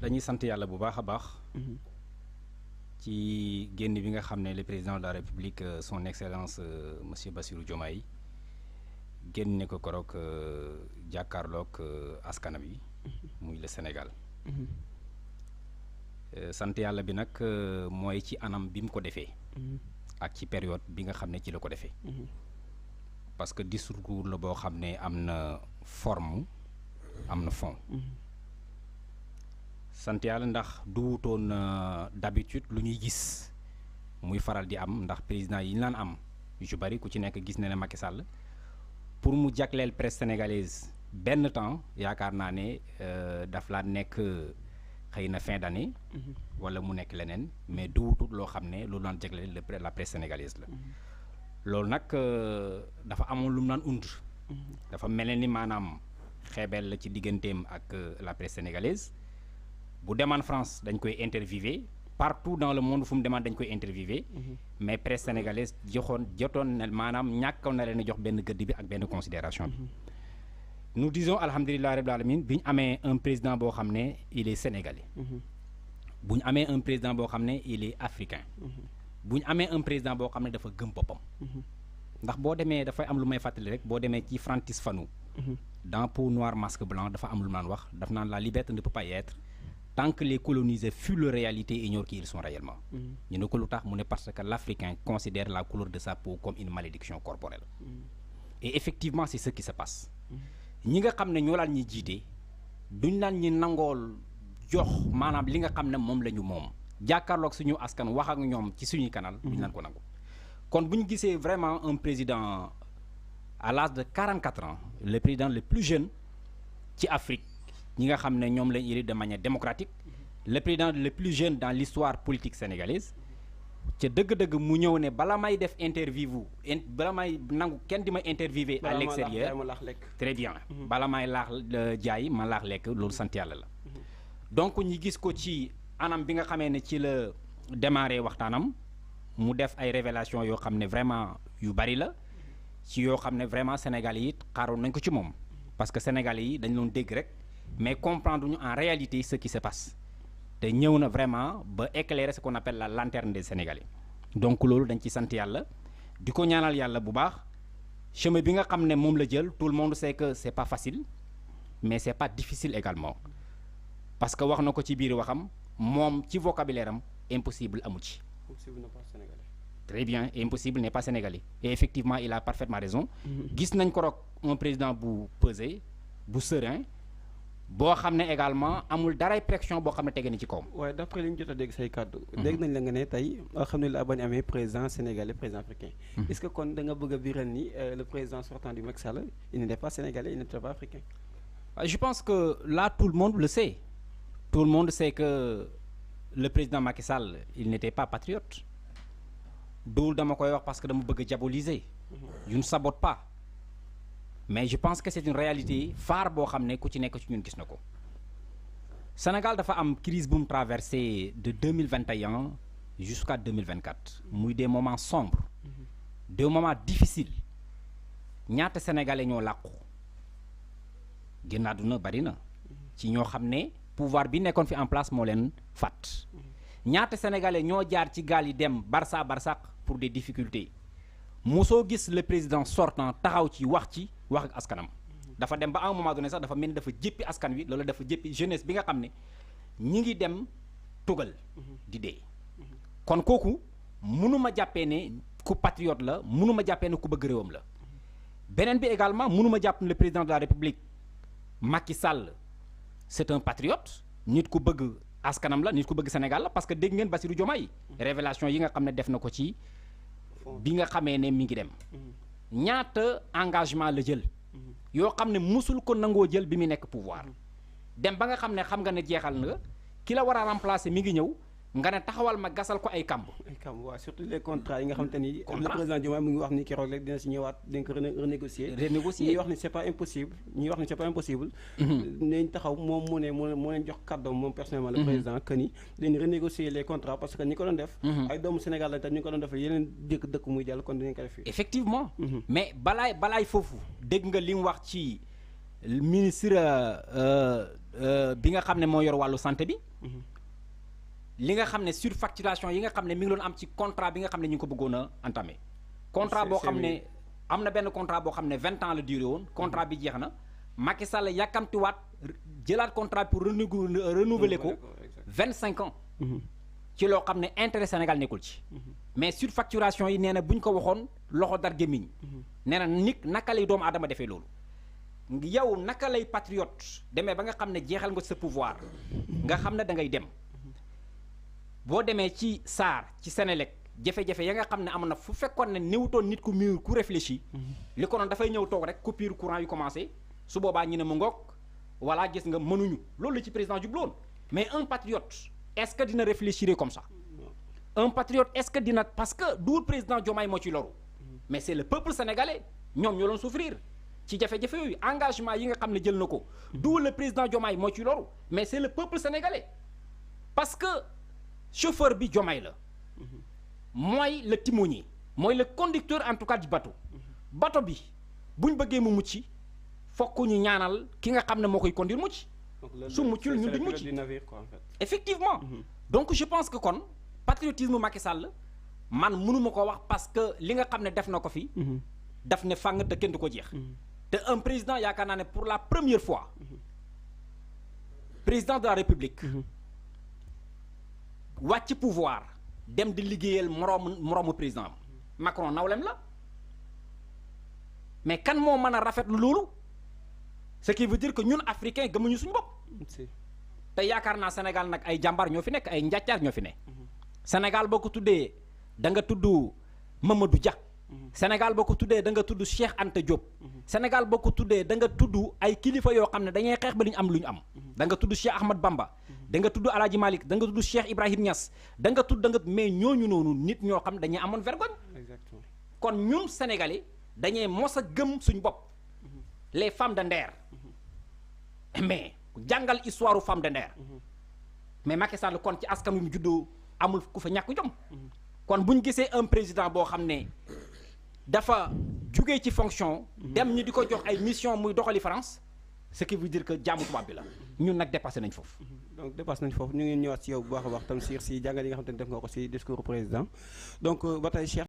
dañuy sant yàlla bu baax a baax. ci génn bi nga xam ne le président de la république son excellence monsieur Bassirou Diomaye génne ko koroog jàkkaarloog askanam yi. muy le Sénégal. sant yàlla bi nag mooy ci anam bi mu ko defee. ak ci période bi nga xam ne ci la ko defee. parce que discours la boo xam ne am na forme am na fond. sant yàlla ndax duwutoon d'habitude lu ñuy gis muy faral di am ndax président yi ñu laan am yu ci bari ku ci nekk gis na ne Macky Sall pour mu jagleel presse sénégalaise benn temps yaakaar naa ne daf laa nekk xëy na fin d'année. wala mu nekk leneen mais duwutut loo xam ne lu daan jagleel la presse sénégalaise la. loolu nag dafa amoon lu mu naan und. dafa mel ni maanaam xeebeel la ci digganteem ak la presse sénégalaise. bu demaan France dañ koy interviewé partout dans le monde fu mu demaan dañ koy interviewé. mais presse sénégalaise jotoon na maanaam ñàkkoon na leen a jox benn gëdd bi ak benn considération bi. nous disons alhamdulilah rabbil alamin bi ñu amee un président boo xam ne il est sénégalais. bu ñu amee un président boo xam ne il est africain. bu ñu amee un président boo xam ne dafa gëm boppam. ndax boo demee dafay am lu may fàttali rek boo demee ci Francis Fanon. dans Peau noire masque blanc dafa am lu naan wax daf naan la liberté ne peut pas y être tant que les colonisés fuient leur réalité et ignorent qui ils sont réellement. ñu ne ko lu tax mu ne parce que l'Africain considère la couleur de sa peau comme une malédiction corporelle. et effectivement c'est ce qui se passe. ñi nga xam ne ñoo laan ñuy jiite duñ naan ñi nangool jox maanaam li nga xam ne moom la ñu moom jàkkaarloog suñu askan wax ak ñoom ci suñuy canal duñ naan ko nangu. kon bu ñu gisee vraiment un président à l'âge de 44 ans le président le plus jeune ci Afrique ñi nga xam ne ñoom lañ élu de manière démocratique le président le plus jeune dans l'histoire politique sénégalaise ca dëgg-dëgg mu ñëw ne bala may def interview bala may nangu kenn di ma interviewé à l'extérieur très bien bala may laax jaay ma laax lekk loolu sant yàlla la. donc ñi gis ko ci anam bi nga xamee ne ci la démarré waxtaanam mu def ay révélations yoo xam ne vraiment yu bari la ci yoo xam ne vraiment Sénégalais yi xaaroon nañ ko ci moom parce que Sénégalais yi dañ doon dégg rek mais comprendre ñu en réalité ce qui se passe te ñëw na vraiment ba éclairer ce qu'on appelle la lanterne des Sénégalais. donc loolu dañ ci sant yàlla di ko ñaanal yàlla bu baax chemin bi nga xam ne moom la jël tout le monde sait que c'est pas facile mais c'est pas difficile également parce que wax na ko ci biir waxam moom ci vocabulaire am impossible amu ci. Impossible n'est pas sénégalais. Très bien, impossible n'est pas sénégalais. Et effectivement, il a parfaitement raison. Gis nañ ko rek un président bu pesé bu serein boo xam ne également amul daray pression boo xam ne tege na ci kawam. waaye d'après li ñu jot a dégg say kàddu. dégg nañ la nga ne tey alhamdulilah ba ñu amee président sénégalais président africain. est-ce que kon da nga bëgg a biral ni le président sortant du Macky Sall il n'était pas sénégalais il n'était pas africain. Je pense que là tout le monde le sait. Tout le monde sait que le président Macky Sall il n'était pas patriote. Doul dama koy wax parce que dama bëgg a diaboliser. Je ne sabote pas. mais je pense que c'est une réalité phare boo xam ne ku ci nekk ci ñun gis na ko. Sénégal dafa am crise bu mu traversé de 2021 jusqu'à 2024 muy des moments sombres. des moments difficiles. ñaata sénégalais ñoo làqu. génn àdduna bari na. ci ñoo xam ne pouvoir bi nekkoon fi en place moo leen fàtt. ñaata sénégalais ñoo jaar ci gaal yi dem Barça Barsaq pour des difficultés. mosoo gis le président sortant taxaw ci wax ak askanam. dafa dem ba à un moment donné sax dafa mel ni dafa jéppi askan wi loolu dafa jéppi jeunesse bi nga xam ne ñi ngi dem tugal di dee. kon kooku mënuma jàppee ne ku patriote la mënuma jàppee ne ku bëgg réewam la. beneen bi également mënuma jàpp ne le président de la République Macky Sall c'est un patriote nit ku bëgg askanam la nit ku bëgg Sénégal la parce que dégg ngeen Bassirou Diomaye révélation yi nga xam ne def na ko ci bi nga xamee ne mi ngi dem. ñaata engagement la jël yoo xam ne musul ko nangoo jël bi mu nekk pouvoir dem ba nga xam ne jeexal na ki la war a remplacer mi ngi ñëw nga ne taxawal ma gasal ko ay kamb. waaw surtout les contrats yi nga xamante ni. le président Diomaye mu ngi wax ni keroog rek dina si ñëwaat dina ko renégocier. ñuy wax ni c'est pas impossible. nañ taxaw moom mu ne moo leen jox kàddoom moom personnellement le président que ni dañu renégocier les contrats parce que ñi ko doon def. ay doomu Sénégal lañ tam ñu ko doon def yeneen dëkk muy jàll kon dinañ ko def fii. effectivement. mais balaay foofu dégg nga li mu wax ci ministre bi nga xam ne moo yor wàllu santé bi. li nga xam ne surfacturation yi nga xam ne mi ngi doon am ci contrat bi nga xam ne ñu ngi ko bëggoon a entamé. contrat boo xam ne am na benn contrat boo xam ne 20 ans la duré woon contrat bi jeex na Macky Sall yàkkamtiwaat jëlaat contrat pour renouveler ko 25 ans. ci loo xam ne intérêt Sénégal nekkul ci. mais surfacturation yi nee na bu ñu ko waxoon loxo dar gémmiñ. nee na nit naka lay doomu aadama defee loolu. yow naka lay patriote demee ba nga xam ne jeexal nga sa pouvoir nga xam ne da ngay dem. boo demee ci SAR ci Sénélec jafe-jafe ya nga xam ne am na fu fekkoon ne néewutoon nit ku mûr ku réfléchi. li ko noonu dafay ñëw toog rek coupure courant yu commencé su boobaa ñu ne mu ngoog voilà gis nga mënuñu loolu la ci président jubloon mais un patriote est-ce que dina réfléchir comme ça. un patriote est-ce que dina parce que duul président Diomaye moo ci loru. mais c'est le peuple sénégalais ñoom ñoo doon souffrir ci jafe-jafe yooyu engagement yi nga xam ne jël na ko. duul le président Diomaye moo ci loru mais c'est le peuple sénégalais parce que. chauffeur bi Diomaye la mooy le timonier mooy le conducteur en tout cas du bateau bateau bi bu ñu bëggee mu mucc fokk ñu ñaanal ki nga xam ne moo koy conduire mucc su muccul ñun duñ mucc effectivement donc je pense que kon patriotisme Macky Sall man mënuma ko wax parce que li nga xam ne def na ko fi daf ne fàng te kenn du ko jeex te un président yaakaar naa ne pour la première fois président de la République wàcc pouvoir dem di liggéeyal moroomu président Macron nawlem la mais kan moo mën a rafetlu loolu ce qui veut dire que ñun africain gëmuñu suñu bopp te yaakaar naa Sénégal nag ay jàmbaar ñoo fi nekk ay njàccaar ñoo fi ne Sénégal boo ko tuddee da nga tudd Mamadou Dia Sénégal boo ko tuddee da nga tudd Cheikh Anta Diop Sénégal boo ko tuddee da nga tudd ay kilifa yoo xam ne dañuy xeex ba li ñu am lu ñu am da nga tudd Cheikh Ahmad Bamba da nga tudd Alaaji Malick da nga tudd Cheikh Ibrahim Niass da nga mais ñooñu noonu nit ñoo xam dañuy amoon vergogne exactement kon ñun sénégalais dañuy mos a gëm suñ bopp les femmes de Nder mais jàngal histoire femme de Nder mais Macky Sall kon ci askan wi mu juddoo amul ku fa ñàkk jom kon bu ñu gisee un président boo xam ne dafa jugee ci fonction dem ñu di ko jox ay mission muy doxali France ce qui veut dire que jaamu tubaab bi la ñun nag dépassé nañ foofu. donc dépassé nañ foofu ñu ngi ñëwaat ci yow bu baax a baax tam si jàngal yi nga xam te ne def nga ko ci discours président donc ba tey Cheikh